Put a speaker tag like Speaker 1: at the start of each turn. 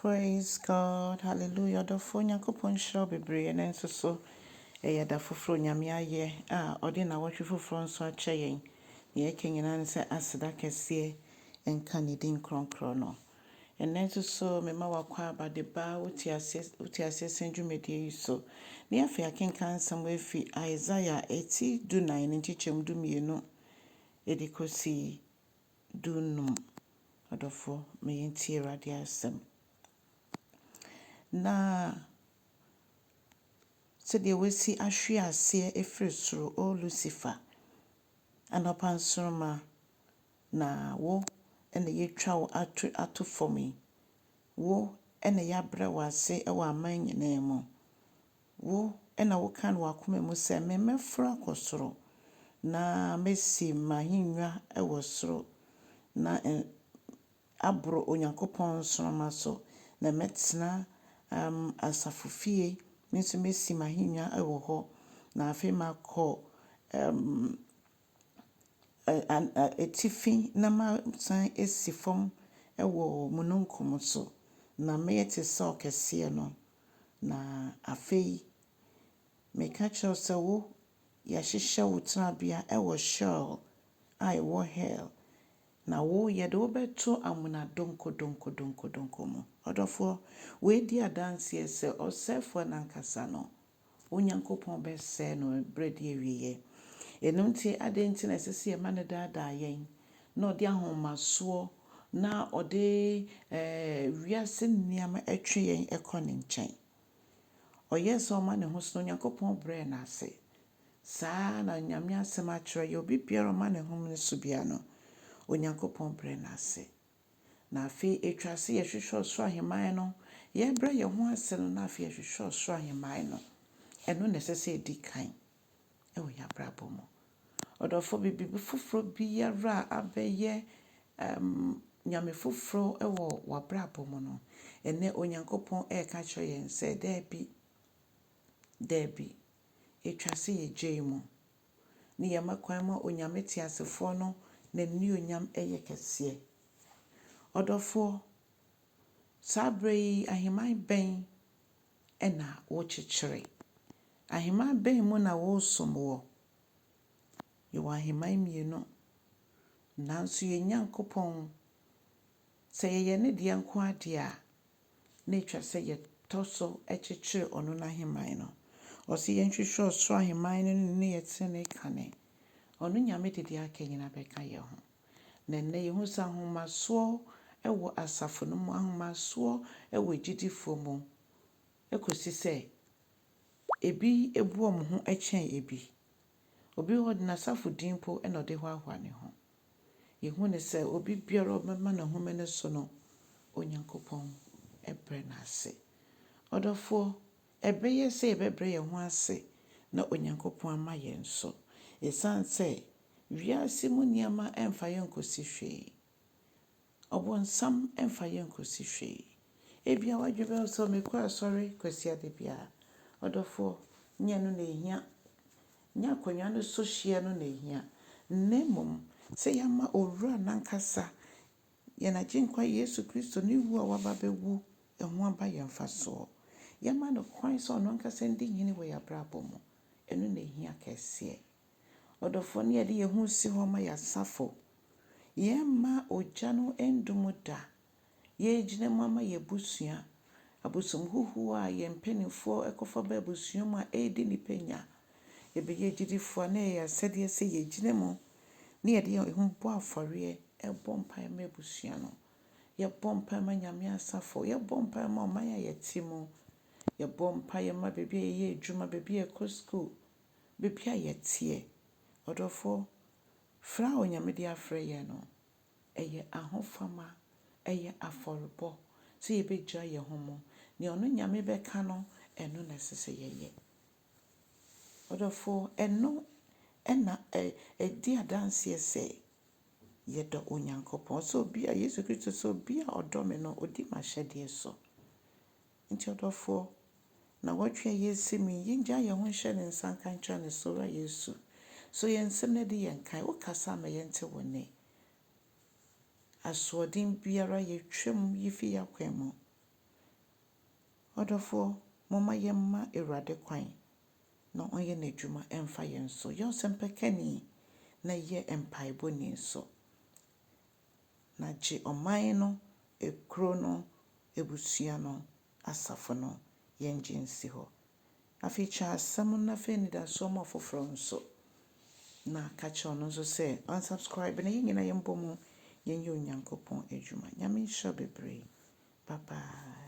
Speaker 1: Praise God, hallelujah. Ɔdɔfoɔ, Nyankopɔn nhyira wo bebree. Ɛnnɛ nso so ɛyɛ da foforɔ Onyame ayɛ a ɔde nnawɔtwe foforɔ nso akyɛ yɛn. Nea yɛka nyinaa ne sɛ aseda kɛseɛ nka ne din kronkron no. Ɛnnɛ nso so mema w'akwaaba de ba wote aseɛ wote aseɛ sɛn dwumadie yi so. Ne afei akenkan nsɛm afi Isaiah eti 14 ne nkyekyɛm 12 ɛde kɔsi 15. Ɔdɔfoɔ, ma yɛntie Awurade asɛm. Na sɛdeɛ wasi ahwe aseɛ ɛfiri soro, O Lucifer, anɔpa nsoromma, na wo ɛna yɛatwa wo ato fam yi. Wo ɛna yɛabrɛ wo ase wɔ aman nyinaa mu. Wo ɛna woka no w'akoma mu sɛ me mɛforo akɔ soro na mɛsi m'ahennwa wɔ soro na aboro Onyankopɔn nsoromma so na mɛtena asafo fie. Me nso mɛsi m'ahennwa wɔ hɔ na afei makɔ atifi na masan asi fam wɔ mununkum so na mɛyɛ te sɛ ɔkɛseɛ no. Na afei meka kyerɛ wo sɛ wo yɛahyehyɛ wo tenabea wɔ Sheol a ɛwɔ hell na wo yɛde wo bɛto amena donkodonkodonkodonko mu. Ɔdɔfoɔ, wei adanseɛ sɛ ɔsɛefoɔ nankasa no, Onyankopɔn bɛsɛe no berɛ de awieeɛ. Ɛno nti adɛn nti na ɛsɛ sɛ yɛma no daadaa yɛn na ɔde ahomasoɔ na ɔde wiase nneɛma twe yɛn kɔ ne nkyɛn. Ɔyɛɛ sɛ ɔma ne ho so no, Onyankopɔn brɛɛ no ase. Saa na Nyame asɛm akyerɛ yɛ obi biara ɔma ne ho no so bia no, Onyankopɔn brɛ no ase. Na afei etwa sɛ yɛhwehwɛ ɔsoro ahemman no, yɛbrɛ yɛn ho ase no na afei yɛhwehwɛ ɔsoro ahemman no. Ɛno na ɛsɛ sɛ ɛdi kan ɛwɔ yɛn abrabɔ mu. Ɔdɔfoɔ, biribi foforɔ biara a abɛyɛ nyame foforɔ wɔ w'abrabɔ mu no, ɛnnɛ Onyankopɔn ɛreka kyerɛ yɛn sɛ daabi, daabi, etwa sɛ yɛgyae mu na yɛma kwan ma Onyame teasefoɔ no n'animuonyam yɛ kɛseɛ. Ɔdɔfoɔ, saa berɛ yi ahemman bɛn ɛna wokyekyere? Ahemman bɛn mu na woresom wɔ? Yɛwɔ ahemman mmienu, nanso yɛn Nyankopɔn, sɛ yɛyɛ ne deɛ nko adeɛ a, na etwa sɛ yɛtɔ so kyekyere ɔno n'ahemman no. Ɔse yɛnhwehwɛ ɔsoro ahemman no ne ne yɛtenenee kane. Ɔno Nyame de deɛ aka nyinaa bɛka yɛn ho. Na nnɛ yɛhu sɛ ahomasoɔ wɔ asafo no mu, ahomasoɔ wɔ agyidifoɔ mu kɔsi sɛ ebi ebu wɔn ho kyɛn ebi. Obi wɔ hɔ de n'asafo din mpo na ɔde hoahoa ne ho. Yɛhu ne sɛ obi biara a ɔbɛma ne home no so no, Onyankopɔn brɛ no ase. Ɔdɔfoɔ, ɛbɛyɛ sɛ yɛbɛbrɛ yɛn ho ase na Onyankopɔn ama yɛn so. Ɛsiane sɛ wiase mu nneɛma mfa yɛn nkɔsi hwee. Ɔbonsam mfa yɛn nkɔsi hwee. Ebia w'adwene bɛyɛ wo sɛ mekɔ asɔre Kwasiada biara. Ɔdɔfoɔ, nyɛ no na ehia. Nyɛ akonnwa no so hyia no na ehia. Na mmom, sɛ yɛama owura n'ankasa, yɛn agyenkwa Yesu Kristo ne wu a waba abɛwu ɛho aba yɛn mfasoɔ. Yɛma no kwan sɛ ɔno ankasa ndi hene wɔ yɛn abrabɔ mu. Ɛno na ehia kɛseɛ. Ɔdɔfoɔ, ne yɛde yɛn ho si hɔ ma yɛn asafo. Yɛmma ogya no ndum da. Yɛgyina mu ama yɛn abusua. Abosomhuhuo a yɛn mpanimfoɔ kɔfa ba abusua mu a ɛredi nnipa nya. Yɛbɛyɛ agyidifoɔ a na ɛyɛ asɛdeɛ sɛ yɛgyina mu na yɛde yɛn ho bɔ afɔreɛ bɔ mpaeɛ ma abusua no. Yɛbɔ mpaeɛ ma Nyame asafo. Yɛbɔ mpaeɛ ma ɔman a yɛte mu. Yɛbɔ mpaeɛ ma baabi a yɛyɛ adwuma, baabi a yɛkɔ school, baabi a yɛteɛ. Ɔdɔfoɔ, frɛ a Onyame de afrɛ yɛn no, ɛyɛ ahofama, ɛyɛ afɔrebɔ sɛ yɛbɛgya yɛn ho mu. Nea ɔno Nyame bɛka no, ɛno na ɛsɛ sɛ yɛyɛ. Ɔdɔfoɔ, ɛno ɛna ɛdi adanseɛ sɛ yɛdɔ Onyankopɔn. Sɛ obi a Yesu Kristo sɛ obi a ɔdɔ me no, odi m'ahyɛdeɛ so. Nti ɔdɔfoɔ, nnawɔtwe a yɛresi mu yi, yɛngya yɛn ho nhyɛ ne nsa nka nkyerɛ no sɛ, Owura Yesu, so yɛn nsam na di yɛn kan. Wokasa ma yɛnte wo nne. Asoɔden biara yɛtwam yi fi yɛn akwan mu. Ɔdɔfoɔ, momma yɛmma Awurade kwan na ɔnyɛ n'adwuma mfa yɛn so. Yɛ ɔsɛmpakani na yɛ mpaebɔni nso. Na gye ɔman no, ekuro no, abusua no, asafo no, yɛngye nsi hɔ. Afei kyɛ asɛm no na fa anidasoɔ ma ɔfoforɔ nso. Na ka kyerɛ ɔno nso sɛ unsubscribe na yɛn nyinaa yɛmbɔ mu yɛnyɛ Onyankopɔn adwuma. Nyame nhyira bebree. Bye bye.